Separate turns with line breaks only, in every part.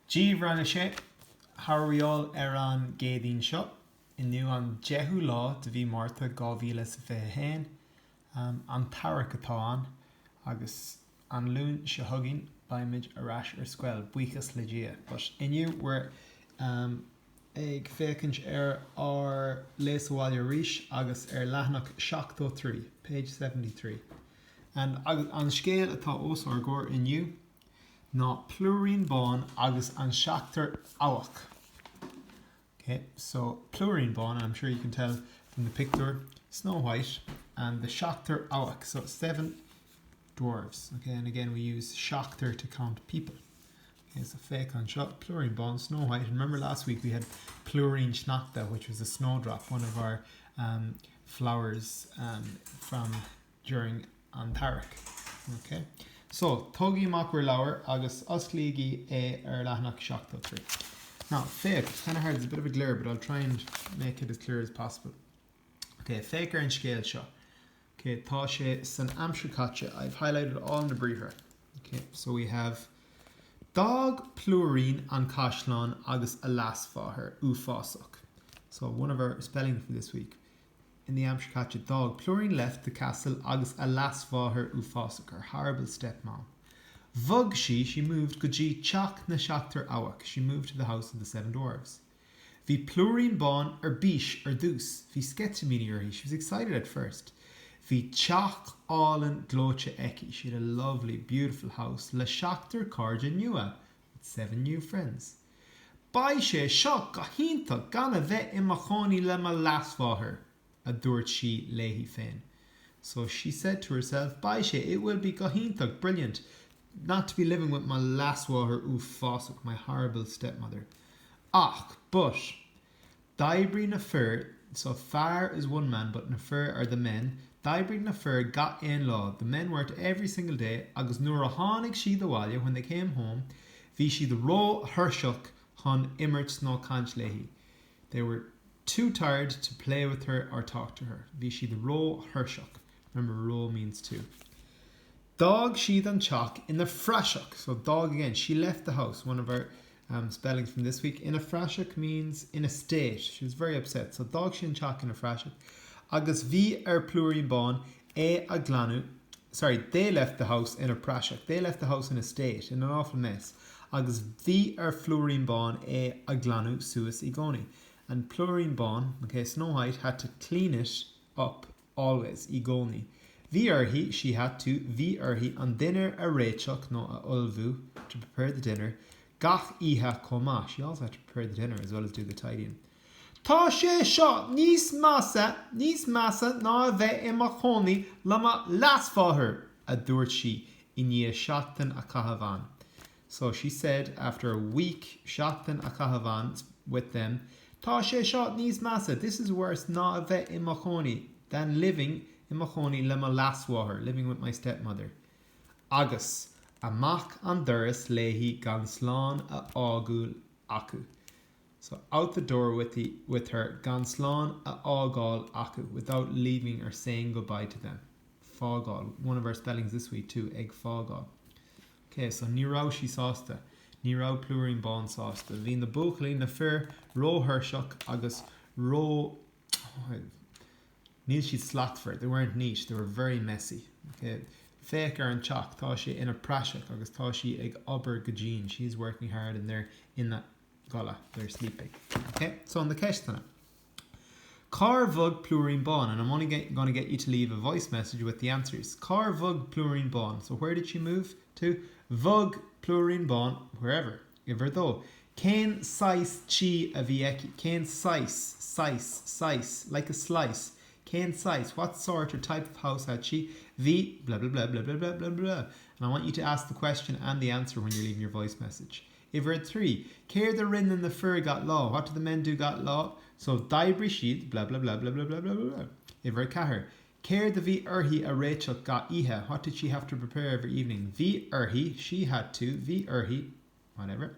Dia daoibh rang a sé, how are we all ar an gCéadaoin seo? Inniu an 10ú lá de mhí Márta 2021. An t-earrach atá ann agus an Luan seo chugainn beimid ar ais ar scoil, buíochas le Dia. But inniu we're ag féachaint ar ár Léigh sa Bhaile arís agus ar leathanach 73, page 73. And agus an scéal atá os ár gcomhair inniu ná Plúirín Bán agus an Seachtar Abhac. Ok, so Plúirín Bán, and I'm sure you can tell from the picture, Snow White and the Seachtar Abhac, so seven dwarves. Ok, and again we use seachtar to count people. Ok, so féach anseo, Plúirín Bán, Snow White, and remember last week we had Plúirín Sneachta, which was a snowdrop, one of our um, flowers um, from during an t-earrach. Ok. So, tógaigí amach bhur leabhar agus osclaígí é ar leathanach 73. Now, féach, it's kind of hard, there's a bit of a glare, but I'll try and make it as clear as possible. Ok, féach ar an scéal seo. Ok, tá sé san aimsir caite, I've highlighted all na briathra. Ok, so we have D'fhág Plúirín an caisleán agus a leasmháthair uafásach. So, one of our spelling for this week. In the aimsir caite, d'fhág Plúirín left the castle agus a leasmháthair uafásach, her horrible stepmom. Bhog sí, she moved, go dtí teach na seachtar abhac, she moved to the house of the seven dwarves. Bhí Plúirín Bán ar bís ar dtús, bhí sceitimíní uirthi, she was excited at first. Bhí teach álainn gleoite aici, she had a lovely, beautiful house le seachtar cairde nua, with seven new friends. Beidh sé seo go hiontach gan a bheith i mo chónaí le mo leasmháthair, a dúirt sí léi féin. So she said to herself, Beidh sé, it will be go hiontach, brilliant, not to be living with mo leasmháthair uafásach, my horrible stepmother. Ach, but, D'oibrigh na fir, so fear is one man but na fir are the men, d'oibrigh na fir gach aon lá, the men worked every single day, agus nuair a tháinig siad abhaile, when they came home, bhí siad ró-thuirseach chun imirt nó caint léi, they were too tired to play with her or talk to her, bhí siad ró-thuirseach, remember ró means too. D'fhág siad an teach ina phraiseach, so d'fhág again, she left the house, one of our um, spellings from this week, ina phraiseach means in a state, she was very upset, so d'fhág sí an teach ina phraiseach, agus bhí ar Plúirín Bán é a ghlanadh, sorry, they left the house in a praiseach, they left the house in a state, in an awful mess, agus bhí ar Phlúirín Bán é a ghlanadh suas i gcónaí, and Plúirín Bán, okay, Snow White had to clean it up always, i gcónaí. Bhí uirthi, she had to, bhí uirthi an dinnéar a réiteach nó a ullmhú, to prepare the dinner, gach oíche chomh maith, she also had to prepare the dinner as well as do the tidying. Tá sé seo níos measa, níos measa ná a bheith i mo chónaí le mo leasmháthair, a dúirt sí i ndiaidh seachtain a chaitheamh ann. So she said after a week, seachtain a chaitheamh ann, with them, Tá sé seo níos measa, this is worse, ná a bheith i mo chónaí, than living, i mo chónaí le mo leasmháthair, living with my stepmother. Agus amach an doras léi gan slán a fhágáil acu. So out the door with, with her gan slán a fhágáil acu, without leaving or saying goodbye to them. Fágáil, one of our spellings this week too, ag fágáil. Ok, so ní raibh sí sásta. Ní raibh Plúirín Bán sásta. Bhí na buachaillí, na fir, ró-thuirseach agus ró, níl siad slachtmhar, they weren't neat, they were very messy. Ok, féach ar an teach, tá sé ina praiseach agus tá sí ag obair go dian, she is working hard and they're ina gcodladh, they're sleeping. Ok, so na ceisteanna. Cár bhog Plúirín Bán? And I'm only get, gonna get you to leave a voice message with the answers. Cár bhog Plúirín Bán? So where did she move to? Bhog Plúirín Bán wherever. Uimhir a dó. Cén saghas tí a bhí aici? Cén saghas, saghas, saghas, like a slice. Cén saghas, what sort or type of house had she? Bhí blah blah blah blah blah blah blah blah. And I want you to ask the question and the answer when you're leaving your voice message. Uimhir a 3. Céard a rinne na fir gach lá? What do the men do gach lá? So d'oibrigh siad blah blah blah blah blah blah blah blah. Uimhir a 4. Céard a bhí uirthi a réiteach gach oíche? What did she have to prepare every evening? Bhí uirthi, she had to, bhí uirthi, whatever.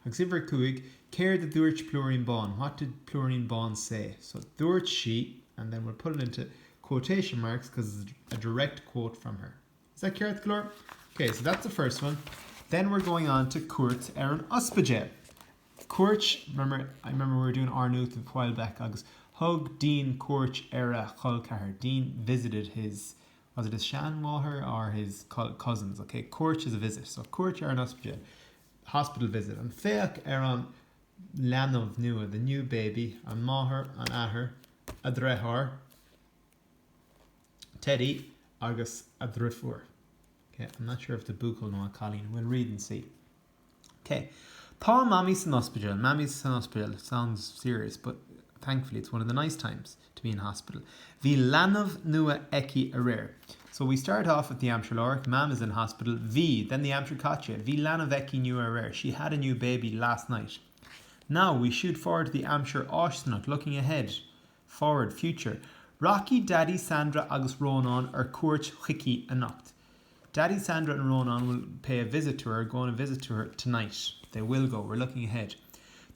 Agus uimhir a 5. Céard a dúirt Plúirín Bán? What did Plúirín Bán say? So dúirt sí, and then we'll put it into quotation marks because it's a direct quote from her. Is that ceart go leor? Okay, so that's the first one. Then we're going on to Cuairt ar an Ospidéal. Cuairt, remember, I remember we were doing Ár Nuacht a while back agus thug Dean cuairt ar a chol ceathar. Dean visited his, was it his seanmháthair or his cousins? Ok, cuairt is a visit. So cuairt ar an ospidéal, hospital visit. And féach ar an leanbh nua, the new baby, an máthair, an athair, a dheartháir, Teddy agus a dhriofúr. Ok, I'm not sure if the buachaill nó an cailín, we'll read and see. Ok, tá Mamaí san ospidéal, Mammy's san ospidéal, sounds serious but thankfully it's one of the nice times to be in hospital. Bhí leanbh nua aici aréir. So we start off with the aimsir láithreach, Mam is in hospital, bhí, then the aimsir caite, bhí leanbh aici nua aréir, she had a new baby last night. Now we shoot forward to the aimsir fháistineach, looking ahead, forward, future. Rachaidh Daidí Sandra agus Rónán ar cuairt chuici anocht. Daddy Sandra and Rónán will pay a visit to her, go on a visit to her tonight. They will go, we're looking ahead.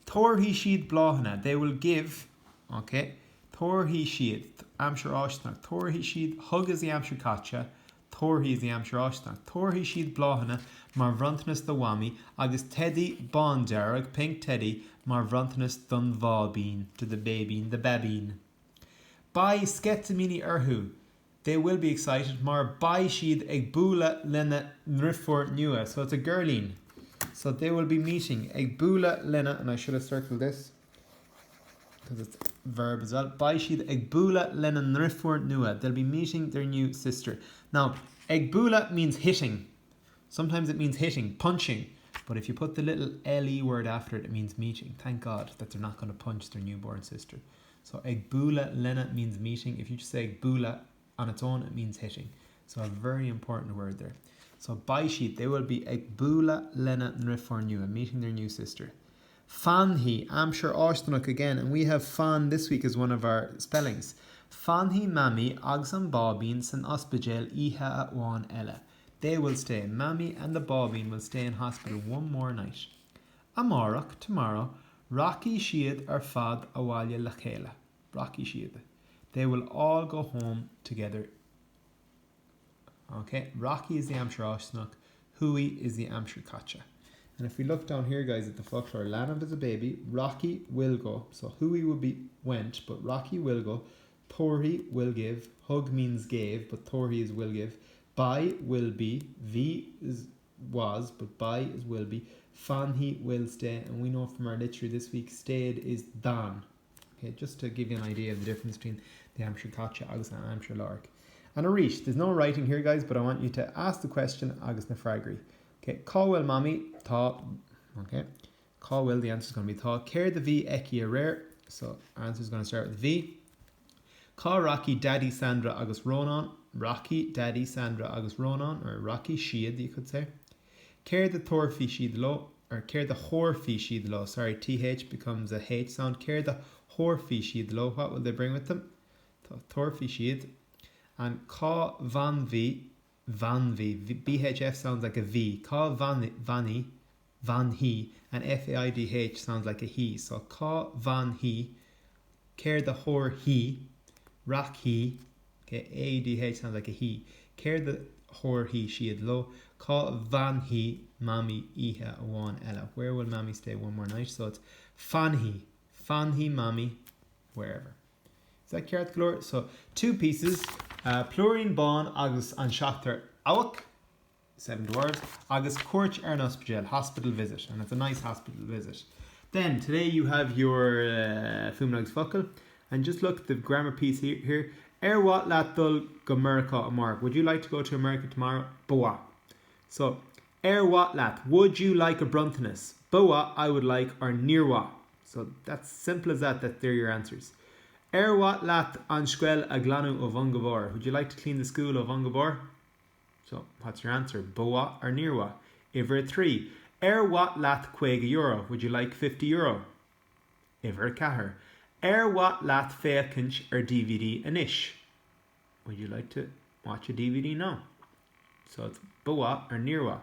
Tabharfaidh siad bláthanna, they will give, ok, tabharfaidh siad, aimsir fháistineach, tabharfaidh siad, thug is the aimsir caite, tabharfaidh is the aimsir fháistineach, tabharfaidh siad bláthanna mar bhronntanas do Mhamaí agus teidí bándearg, pink teddy, mar bhronntanas don bháibín, to the baybeen, the babeen. Beidh sceitimíní orthu, they will be excited, mar beidh siad ag bualadh lena ndriofúr nua, so it's a girleen, so they will be meeting, ag bualadh lena, and I should have circled this because it's verb as well, beidh siad ag bualadh lena ndriofúr nua, they'll be meeting their new sister. Now, ag bualadh means hitting. Sometimes it means hitting, punching, but if you put the little LE word after it, it means meeting. Thank God that they're not going to punch their newborn sister. So ag bualadh lena means meeting. If you just say ag bualadh on its own, it means hitting. So a very important word there. So beidh siad, they will be ag bualadh lena ndriofúr nua, meeting their new sister. Fanfaidh, aimsir fháistineach again, and we have fan this week as one of our spellings. Fanfaidh Mamaí agus an báibín san ospidéal oíche amháin eile. They will stay, Mammy and the báibín will stay in hospital one more night. Amárach, tomorrow, rachaidh siad ar fad abhaile le chéile. Rachaidh siad. They will all go home together. Ok, rachaidh is the aimsir fháistineach, chuaigh is the aimsir caite. And if we look down here guys at the foclóir, leanbh is a baby, rachaidh will go, so chuaigh would be went, but rachaidh will go, tabharfaidh will give, thug means gave, but tabharfaidh is will give, beidh will be, bhí is was, but beidh is will be, fanfaidh will stay, and we know from our litriú this week, stayed is d'fhan. Okay, just to give you an idea of the difference between the aimsir caite agus an aimsir láithreach. And arís, there's no writing here guys, but I want you to ask the question agus na freagraí. Okay, cá bhfuil Mamaí? Tá, okay. Cá bhfuil, the answer is going to be tá. Céard a bhí aici aréir? So, answer is going to start with bhí. Cá rachaidh Daidí Sandra agus Rónán? Rachaidh Daidí Sandra agus Rónán, or rachaidh siad, you could say. Céard a thabharfaidh siad leo? Or céard a thabharfaidh siad leo? Sorry, TH becomes a H sound. Céard a thabharfaidh siad leo? What will they bring with them? Tabharfaidh siad. And cá bhfanfaidh bhfanfaidh, BHF sounds like a V, cá bhfanfaidh, bhfanfaidh, and FAIDH sounds like a he, so cá bhfanfaidh, céard a thabharfaidh, rachaidh, ok, AIDH sounds like a he, céard a thabharfaidh siad leo, cá bhfanfaidh Mamaí oíche amháin eile, where will Mammy stay one more night, so it's fanfaidh, fanfaidh Mamaí wherever. Is that ceart go leor? So, two pieces, Plúirín Bán agus an Seachtar Abhac, Seven Dwarves, agus Cuairt ar an Ospidéal, Hospital Visit, and it's a nice hospital visit. Then, today you have your Fuaim agus Focal, and just look at the grammar piece here. Ar mhaith leat dul go Meiriceá amárach? Would you like to go to America tomorrow? Ba mhaith. So, ar mhaith leat, would you like a bronntanas? Ba mhaith, I would like, or níor mhaith. So that's simple as that, that they're your answers. Ar mhaith leat an scoil a ghlanadh ó bhun go barr? Would you like to clean the school ó bhun go barr? So, what's your answer? Ba mhaith or níor mhaith? Uimhir 3. Ar mhaith leat €50? Would you like €50? Uimhir 4. Ar mhaith leat féachaint ar DVD anois? Would you like to watch a DVD now? So it's ba mhaith or níor mhaith.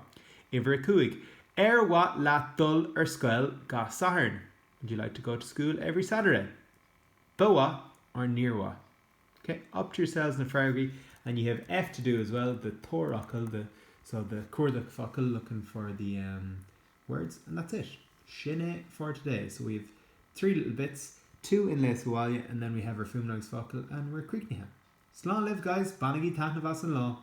Uimhir 5. Ar mhaith leat dul ar scoil gach Satharn? Would you like to go to school every Saturday? Ba mhaith or níor mhaith? Okay, up to yourselves na freagraí and you have F to do as well, the tabhair focal, the So the cuardach focal looking for the um, words and that's it. Sin é for today. So we have 3 little bits, 2 in Léas Abhaile and then we have our Fuaim agus Focal and we're críochnaithe. Slán libh guys, bainigí taitneamh as an lá!